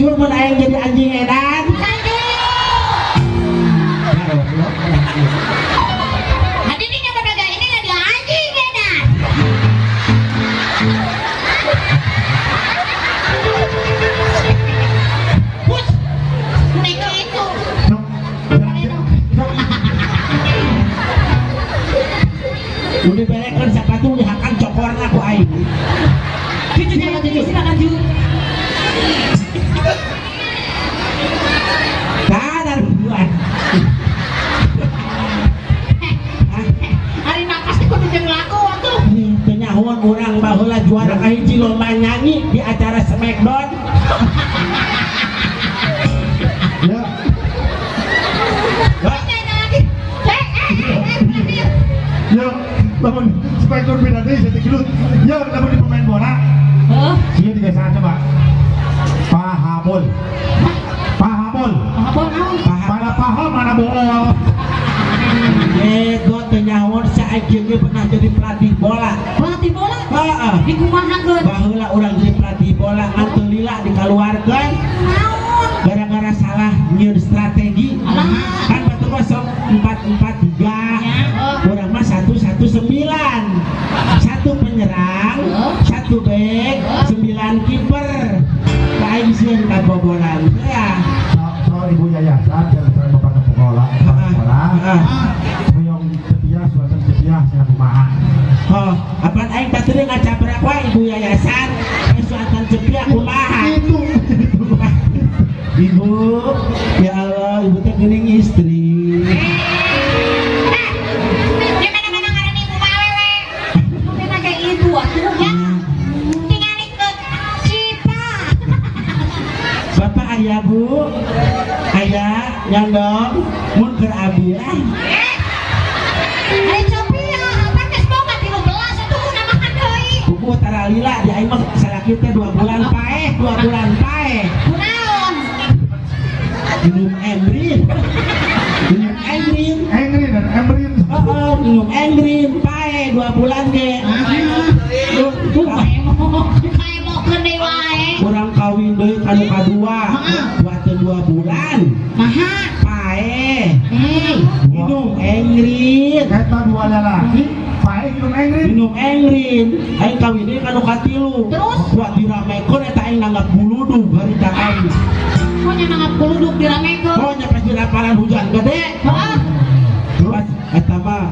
Bujur mun aing jadi anjing edan. Ya goblok. Hadirin yang berbahagia, ini adalah anjing edan. Hus, mereka itu. Sok. Sok. Udah berekeun sepatu dihakan cokorna ku aing. Cucu silakan, cucu silakan cu. Kadar buan. Hari napas teh kudu jeung lagu atuh. Teu nyahoan urang baheula juara kahiji lomba nyanyi di acara Smackdown. Ya. Wah, Nyanyi lagi. Eh, eh, eh, eh, Ya, lamun spektur beda deui saya gelut. Ya, lamun di pemain bola. Heeh. Sieun tiga saha coba. Pahabol. Pahabol. Apa naon? Paham. Mana paham mana bohong. Ego teu nyahoan saeung ge pernah jadi pelatih bola. Pelatih bola. Heeh. Di kumaha geun? Baheula urang jadi pelatih bola ngan teu lila dikaluarkeun Naon? gara-gara salah nyieun strategi. Alah. Kan batur mah sok 4-4-3. Ya. Urang mah 1-1-9. Satu penyerang, satu back, 9 kiper. Ka aing sieun kabobolan. Ya. So, so ibu yayasan yang besar bapak ke sekolah, bapak sekolah. Heeh. Hoyong cepiah, suatan cepiah, saya kumaha. Oh, apaan aing tadi ngacabrak wae ibu yayasan, eh suatan cepiah kumaha. Itu, itu. Ibu, ya Allah, ibu teh geuning istri. Di mana-mana ngaran ibu mah awewe. Mungkin kayak ibu atuh Ya. Tingali ke Cipa. Bapak ayah bu, ayah nyandong, mun keur abi lah. Ari Sophia, apa geus boga 13 atuh namahan deui. Buku tara lila di aing mah salaki teh 2 bulan paeh, 2 bulan paeh. Kunaon? Minum Endrin. Minum Endrin. Engrin dan Emrin. Oh, minum Endrin paeh 2 bulan ge. Tuh kaemo. Kaemokeun deui wae. Urang kawin deui kanu kadua. Buateun 2 bulan. Maha. Paeh. Eh, Minum Endrin. Eta dua lelaki, pae minum Engrin. Minum Endrin. Aing kawin deui kanu katilu. Terus? Buat diramekeun eta aing nanggap buludug harita kawin. Kok nya nanggap kuluduk diramekeun? Pokoknya pas di lapangan hujan gede. Heeh. Pas eta mah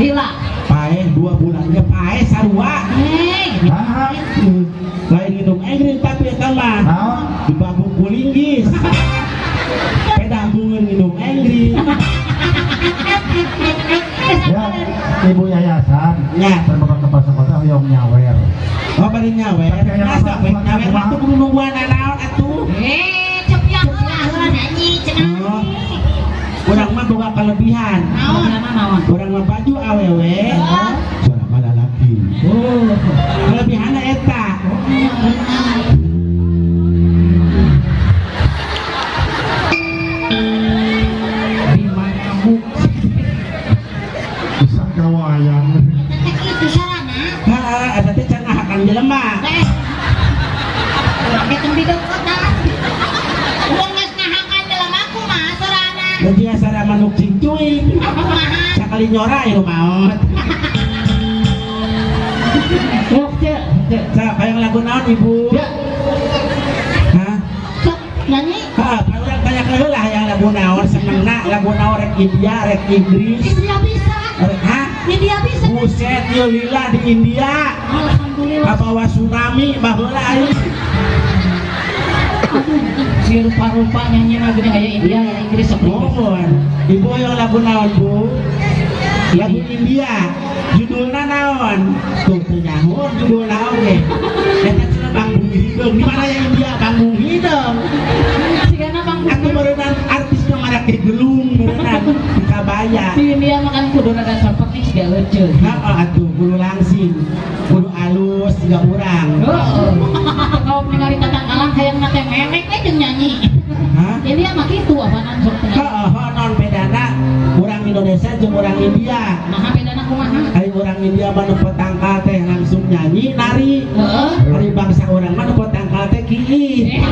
Lila. paeh 2 bulan ge paeh sarua. Hei, Nah, Lain minum Endrin tapi eta mah naon? dibabuk kulinggis. Pedah bungeun minum Endrin. Ya, ibu yayasan. Ya. Dan bapak kepala sekolah hoyong nyawer. Oh bari nyawer. Tapi aya Masa we bapak- nyawer atuh kudu nungguan naon atuh. eh, Sophia heula heula nyanyi cenah. Oh. Urang mah boga kelebihan. Naon? Naon naon? Urang mah baju awewe, suara mah lalaki. Oh. Kelebihanna eta. Di mana bu? Bisa kawayang. Teh kitu sarana. Heeh, eta teh can ngahakan jelema. Teh. Urang teh teu dideuketan. Urang geus ngahakan jelema kumaha sarana? Da biasa manuk cingcuing. Kumaha? Sakali nyora ieu maot. Yok cek, cek. Sa hayang lagu naon ibu? Ya. Hah? Sok nyanyi. Heeh, pan urang tanya ke heula hayang lagu naon senengna lagu naon rek India rek Inggris. India bisa. Rek hah? India bisa. Buset ieu lila di India. Alhamdulillah. Kabawa tsunami baheula aing. Aduh, si rupa-rupa nyanyi mah gini aya India ya Inggris sok Mohon. Ibu hayang lagu naon bu? Lagu India. Judulna naon? Tuh teu nyaho judulna oge. Eta cenah Banggung Hideung. Di mana ya India Banggung Hideung? Sigana bang Atuh meureunan artis nu marake gelung meureunan di kabaya. Di India makan kudu rada seperti siga leuceun. Heeh atuh kudu langsing, kudu alus siga urang. Heeh. Kalau ningali tatangkalan hayang na teh memek we jeung nyanyi. Hah? India mah kitu apaanan sok teh. Heeh, non bedana urang Indonesia jeung urang India. Maha bedana kumaha? Ari urang India mah nu tangkal teh langsung nyanyi nari. Heeh. Ari bangsa urang mah nu tangkal teh kiih.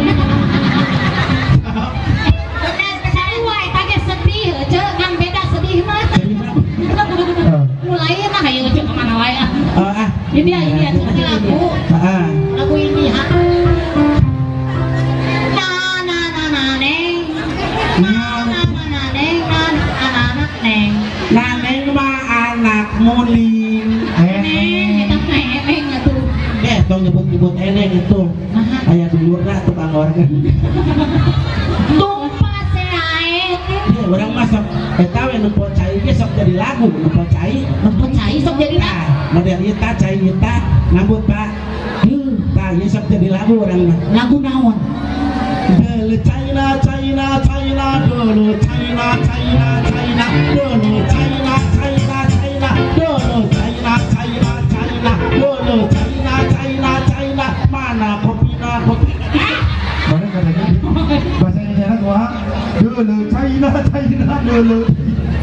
murna tukang organ. Tumpah seae. Ya, urang mah sok eta we nempo cai ge sok jadi lagu, nempo cai. Nempo cai sok jadi lagu. Nah, model ieu tah cai ieu tah ngambut, Pak. Tah ieu sok jadi lagu urang mah. Lagu naon? Dulu China, China, China, dulu China, China, China, dulu China, China, China, dulu China, China, China, dulu China, China, China, mana kopina, kopi. Mana katanya bahasa Indonesia kumaha? Dulu China, China, dulu.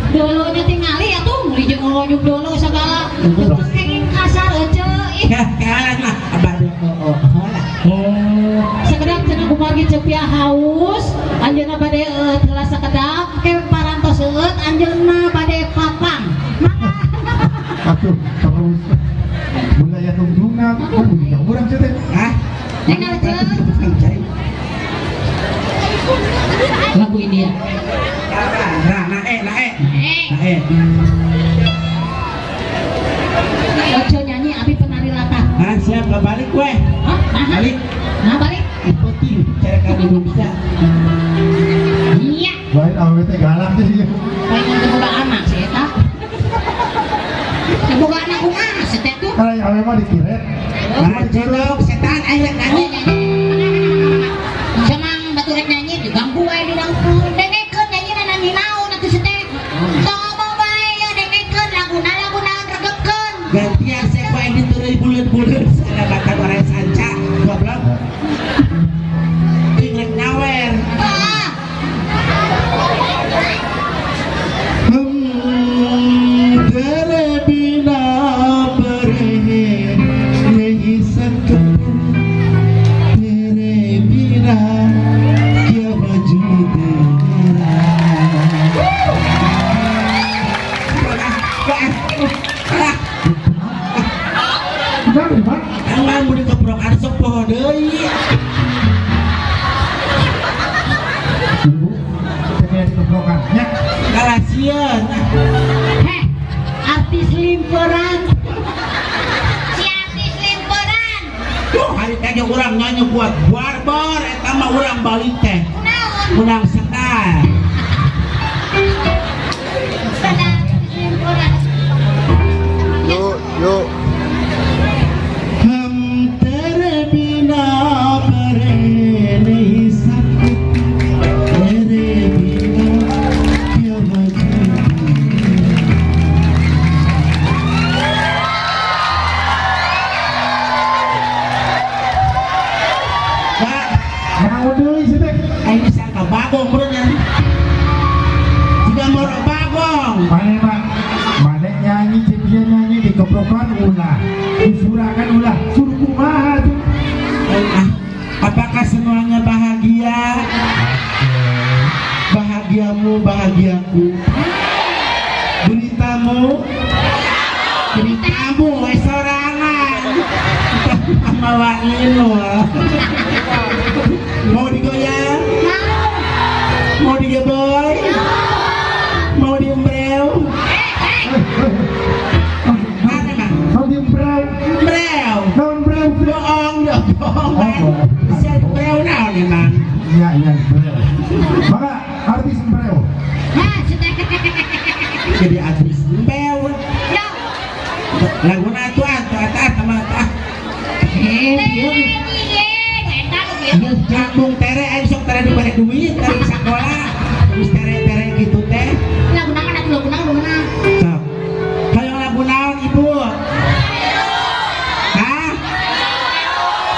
Dolonya tingali atuh meuli jeung ngonyuk dolo segala. Betul. Kenging kasar ece. Ih, Kalah mah abah oh oh lah. Oh, Sakedap cenah kumargi Cepia haus, anjeunna bade eueut heula sakedap, ke parantos eueut anjeunna bade papang. mangga. Atuh terus mulai tunjungan, kan begitu urang sih teh. Hah? Tinggal ceu. Cai. Lagu India. Nah, nah, eh, nah, eh. Eh, Nah, eh. Ojo nyanyi abi penari latah. Nah, siap balik weh. Hah? Nah, Balik. nah balik. Penting cara ka Indonesia. iya. Lain awewe teh galak sih. Palingan teu boga anak sih eta. Teu boga anak kumaha sih teh tuh? Kalau awewe mah dikiret. Nah, cedok setan aing rek nyanyi. Semang batu rek nyanyi diganggu wae di dangku. Dengekeun nyanyi nyanyi naon atuh si teh. Tong ngomong bae ya dengekeun laguna lagu naon regepkeun. Gantian saya ku aing diteureuy buleud-buleud ada bakat orang sanca goblok. Ting rek nyawer. Ah, तेरे बिना मरे नहीं सकते, तेरे बिना क्या वजूद मेरा। Kenapa, Pak? Emang mau dikeprokan sok poho deui. Ibu, saya dikeprokan. Ya, Kalah sieun. Heh, artis limperan. Si artis limperan. Tuh hari tadi urang nyanyi buat barbar eta mah urang balik teh. Kunaon? Menang sekal. Artis limperan. Yuk, yuk. हम तेरे बिना मरे नहीं सकते, तेरे बिना क्या वजूद Pak, naon deui sih teh? aing disangka bagong bener. Jika morok bagong. Mana Pak? Mana nyanyi, Cepia nyanyi dikeprokan ulah, disurakan ulah, suruh kumaha tuh. Ah, apakah semuanya bahagia? Bahagiamu, bahagiaku. Beritamu, beritamu, we sorangan. Mawa ngilu. Mau digoyang? Mau digeboy? Mau diembreu? Mana mah? Kau diembreu, Embreu. naon breu? Bohong, ya bohong. Bisa embreu naon emang? Iya, iya, breu. Maka artis breu. Hah, si teh. Jadi artis embeu. Yo, Laguna tuh ah, tuh ah, sama ah. Eh, tere ieu. nyiye, eta nu kieu. Ieu Lambung tere aing sok tere dibere duit dari sekolah. Terus tere-tere gitu teh. Lagu naon atuh lagu naon lagu naon? Sok. Hoyong lagu naon ibu? Hah?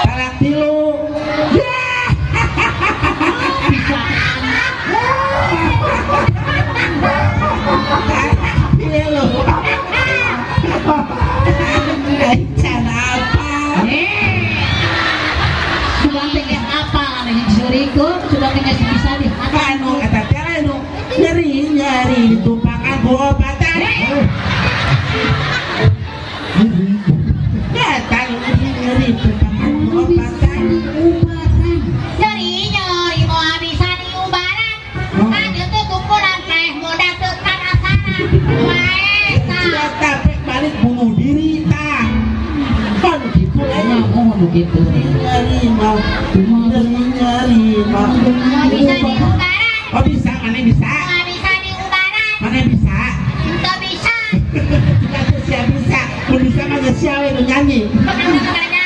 Talak tilu. Ya. Bisaan. Talak tilu. Can apa? Eh. Sudah teh geus apal anu jeung seurikeun, sudah teh geus bisa di Anu eta teh anu nyeri nyeri ditumpakan ku obatan. Ini Eta nyeri nyeri ditumpakan ku obatan. Ubatan. Nyeri nyeri moal bisa diubaran. Kan ieu teh tukuran teh modal teu kanasaran. Wae tah. Eta pek balik bunuh diri tah. Kan gitu Nah, eh. oh nu kitu. Nyeri mau Nyeri Nggak bisa diubaran. Oh bisa, mana bisa? Nggak bisa diubaran. Mana bisa? Nggak bisa. Kita tuh siap bisa. Mun bisa mah geus sia we nu nyanyi. Makanya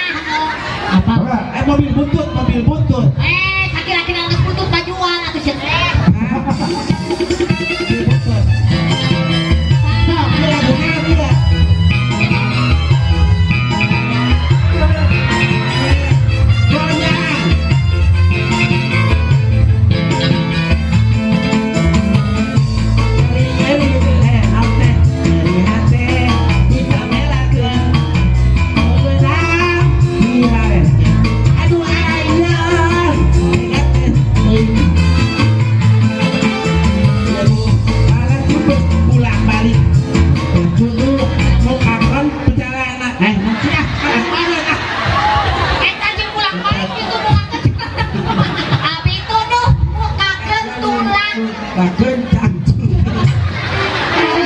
Apa? Ora. Eh mobil butut, mobil butut. Eh, kaki-laki nangis butut bajuan atuh sih teh. Hah? Mobil butut. Sok. Ini lagunya apa ya? Goyang. Nyeri nyeri naon teh? Nyeri hate dikamelakeun. Beunang diharekeun. Aduh ayah. Ingat teh. Pulang balik dulu mau kapan perjalanan nanti ah mana ah. Eta jeung pulang balik itu mukakeun. Abi tuduh mukakeun tulang. Lakeun cangcut.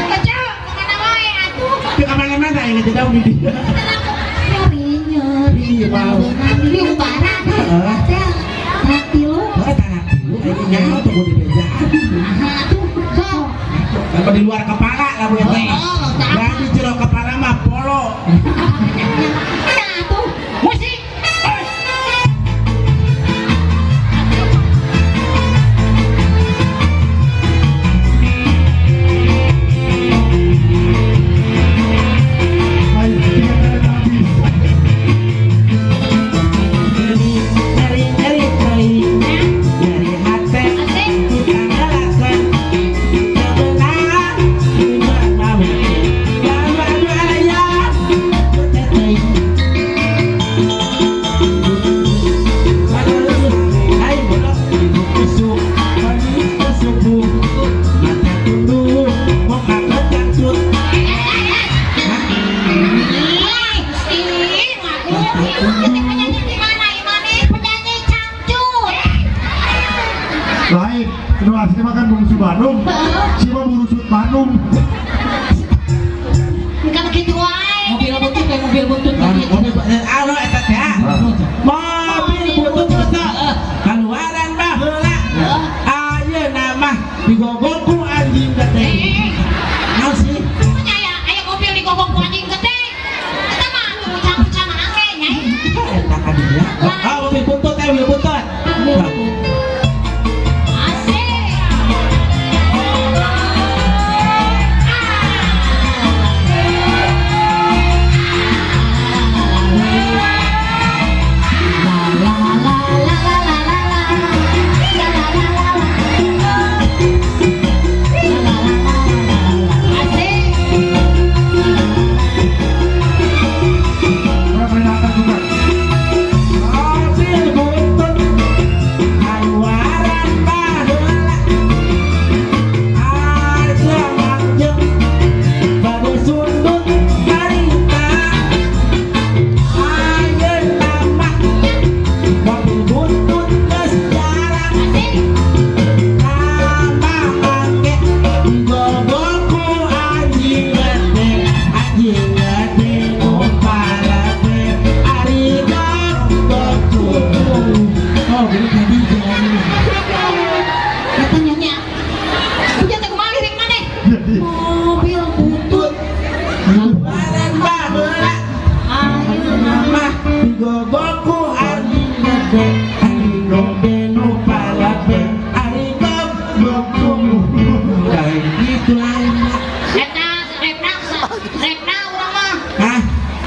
Kecil, kemana wae atuh. Ke mana-mana ini tidak di dia. Nyeri nyeri. Iya, mau. Di ubaran. Heeh. Teh, tarak tilu. Oh, tarak tilu ini nyaho tuh di meja. Nah, atuh. Sok. Kalau di luar kepala lah bu ente. Oh, tak. Dan di jero kepala mah polo. Nah, atuh. Musik. Ayo, tiga kali habis. Nyeri nyeri nyeri teuing. Nyeri hate Asik. kita ngelakeun. Kebenaran di mana aduh ayah. Teuing. Ayo bodoh, isuk, pagi subuh, mata tunduk, muka kecangcut. Hah? Ih, Gusti, ngaku. Ieu teh penyanyi di mana ieu maneh? Penyanyi cangcut. Lain, nu asli mah kan bungsu Bandung. Si mah burusut Bandung. Bukan begitu wae. Mobil butut kayak mobil butut Mobil gitu. butut, anu eta teh. Mobil butut butut. Kaluaran baheula. Ayeuna mah digogong ku anjing gede. Naon sih? Pokoknya aya aya mobil digogong ku anjing gede. Eta mah atuh ucang-ucang angge nya. Eta ka dieu. Oh, mobil butut teh, mobil butut. Asik. La la la la la la la. La la la la la. La la la la la la. Asik. Orang menangkan juga. Mobil butut. Kaluaran baheula. Aja lanjut. Bade sundut harita. Ayeuna mah mobil butut geus jarang. Asik. Tambah angge digogong ku anjing gede, anjing gede upalate ari gog. Oh, gini tadi jangan. Eta nyanyi. Punya teh kumaha lirik maneh? Jadi, Mobil butut. Kaluaran baheula. Ayeuna Mah digogong ku anjing gede, anjing gede nu palate ari gog gog. Kayak gitu lain lah. Eta repna repna urang mah. Hah?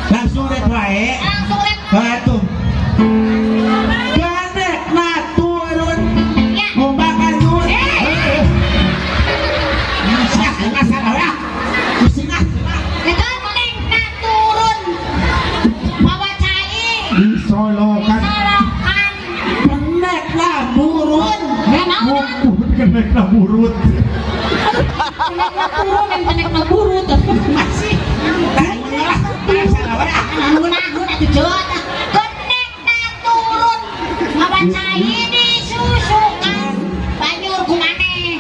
Langsung rek wae. Langsung rep. Atuh. Gandek na turun. Ya. Ngombakan turun. Eh. Masalah, masalah ya. Pusing ah. Eta na turun. Bawa cai. Disolokan. Solokan. Penek lah burun. Ya naon? Mumpun kena burut. Penek turun yang penek na burut. Masih. Tahu lah. Masalah ya. Naon atuh jeut. Genek na turun. Bawa cai disusukan. Banjur ku maneh.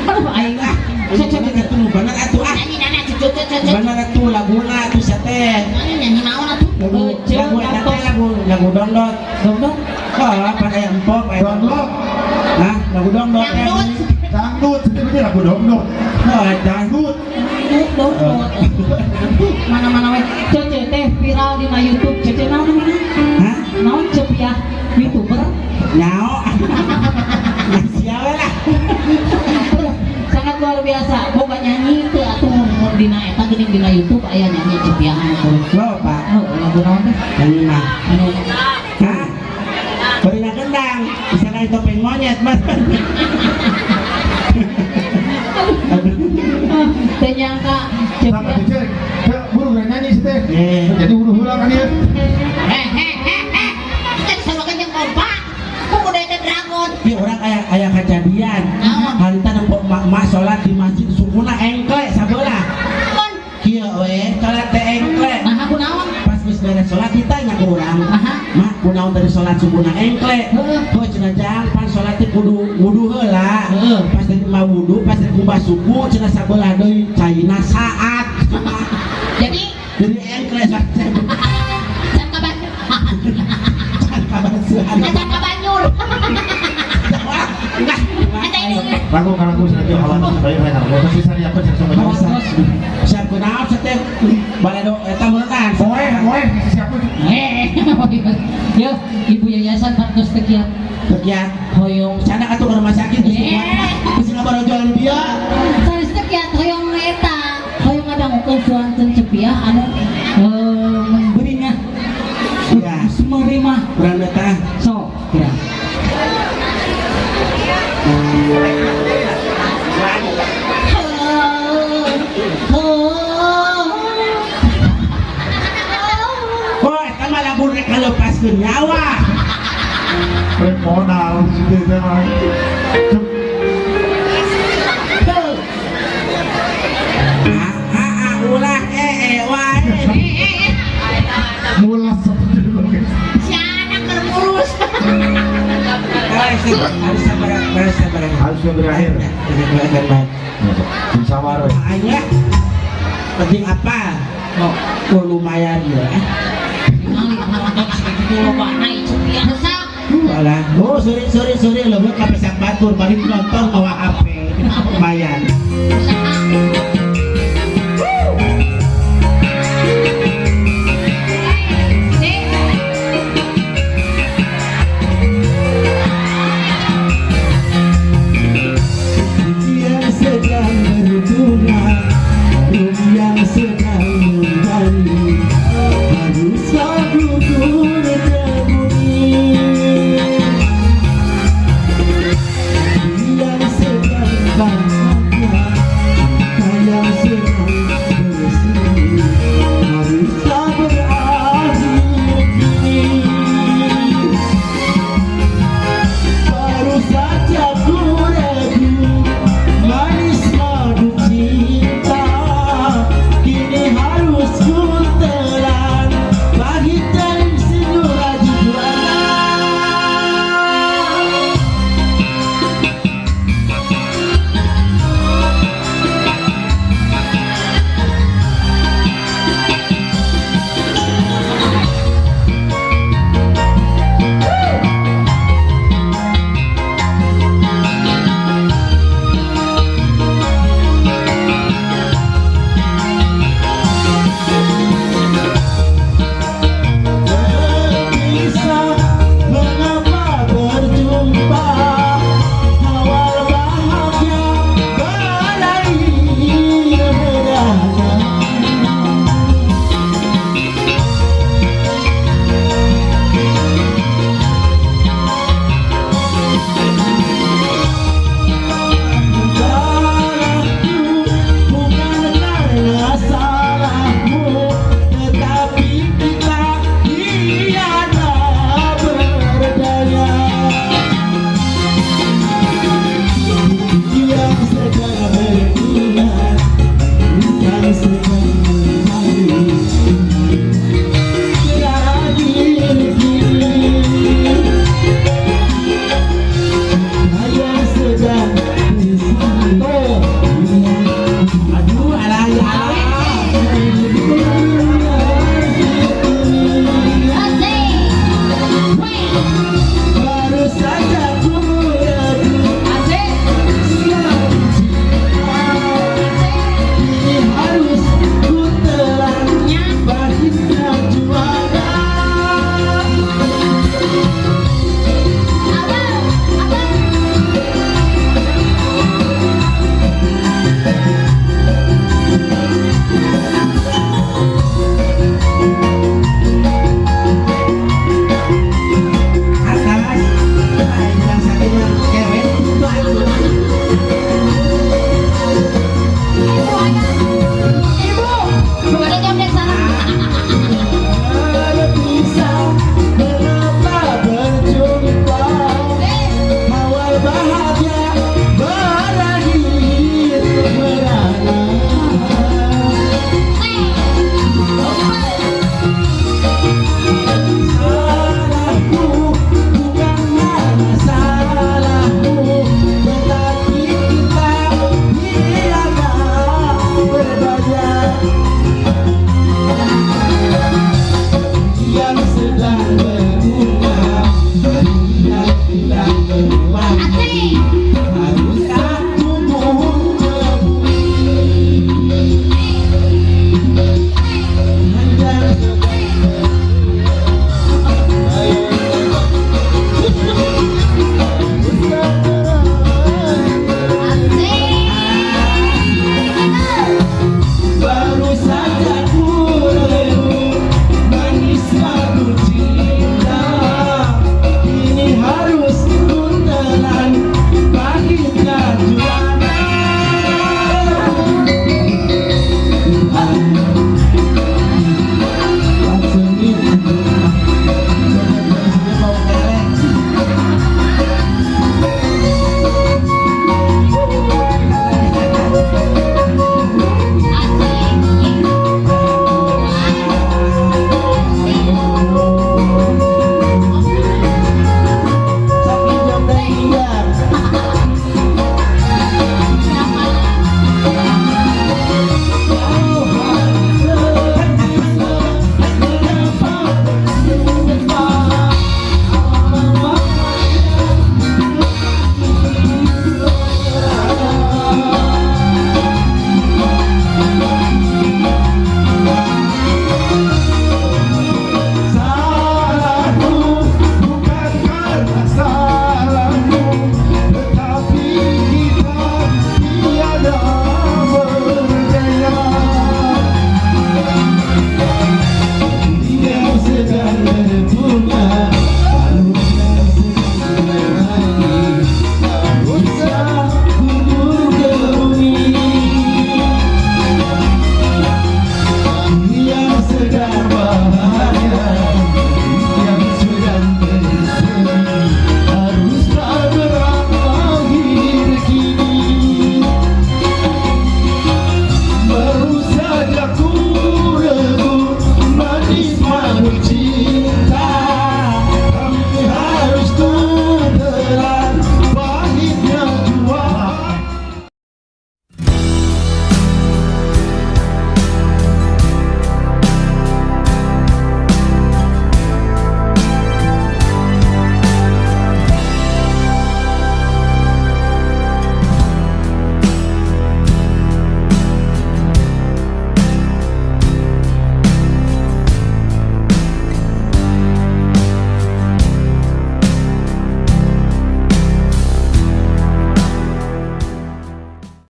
Aduh aing ah. Sok sok atuh bener atuh ah. Nyanyi nana atuh jeut jeut jeut. Bener atuh laguna atuh sate. Nyanyi nyanyi naon atuh? Lagu Ece, lagu eta teh lagu lagu Lagu dongdot. Dongdot. Oh, apa aya empok aya. Dongdot. Hah, lagu dongdot. Dangdut. Dangdut, seperti lagu dongdot. Oh, dangdut. Dongdot. Mana-mana we. Cece teh viral dina YouTube. Cece naon namanya? Hah? Naon Cepiah YouTuber? Nyao. Sia we lah. Sangat luar biasa. Boga nyanyi teu atuh mun dina eta geuning dina YouTube aya nyanyi Cepiah anu. Lo, Pak. Oh, lagu naon teh? Nyanyi mah. Anu Hah? Beri kendang, bisa kali topeng monyet, Mas. Teu nyangka Sama Cepiah. cek, cek buru gak nyanyi sih teh. Eh. Jadi buru hula kan ya. Eh eh eh eh. Kita disawakeun jeung kompa. Kudu teh dragon. Tapi orang aya aya kejadian. Naon? Harita nempo emak-emak sholat di masjid sukuna engkle sabelah. Naon? Kieu we, sholat teh engkle. Nah, aku naon? Pas geus beres sholat ditanya ke urang. Aha. Mak, kunaon tadi sholat sukuna engkle? Heeh. Oh, cenah jang pan sholat teh kudu wudu heula. Heeh. Pas dari mah wudu, pas dari kumbah suku cenah sabelah deui caina saat. Jadi Jadi engkle sholat teh. can kabanjur. Can kabasuhan. Can kabanjur. Wah, enggak. Eta ini. Lagu kan lagu saja kalau baik baik lagu pasti saya apa sih sama Siap kunaon teh balado eta meureun. Moe moe siapa? Eh, ya, ibu yayasan patos teu kiat Tekiat. hoyong. Sana atuh ke rumah sakit geus Eh. geus ngabarojol di dieu. Sanes teu kiat hoyong eta, hoyong ngadangukeun suanten Cepiah anu memberinya Ya. menerima Urang datang. so kira. Oh, eta mah lamun rek ngalepaskeun nyawa. Rek modal situ teh mah. Ah, ah, ah, ulah eh eh wae. Eh eh eh. Mulas seperti itu guys. Si anak keur ngurus. Harus sabar, harus sabar. Harus sudah berakhir. Baik. Sawar we. Ayo. Penting apa? Oh, Oh, lumayan ya. ningali nonton sakitu loba naik Cepiah. Resep. Alah, oh sorry sorry sorry, lo ka pesak batur bari nonton mawa HP. Lumayan. Usaha.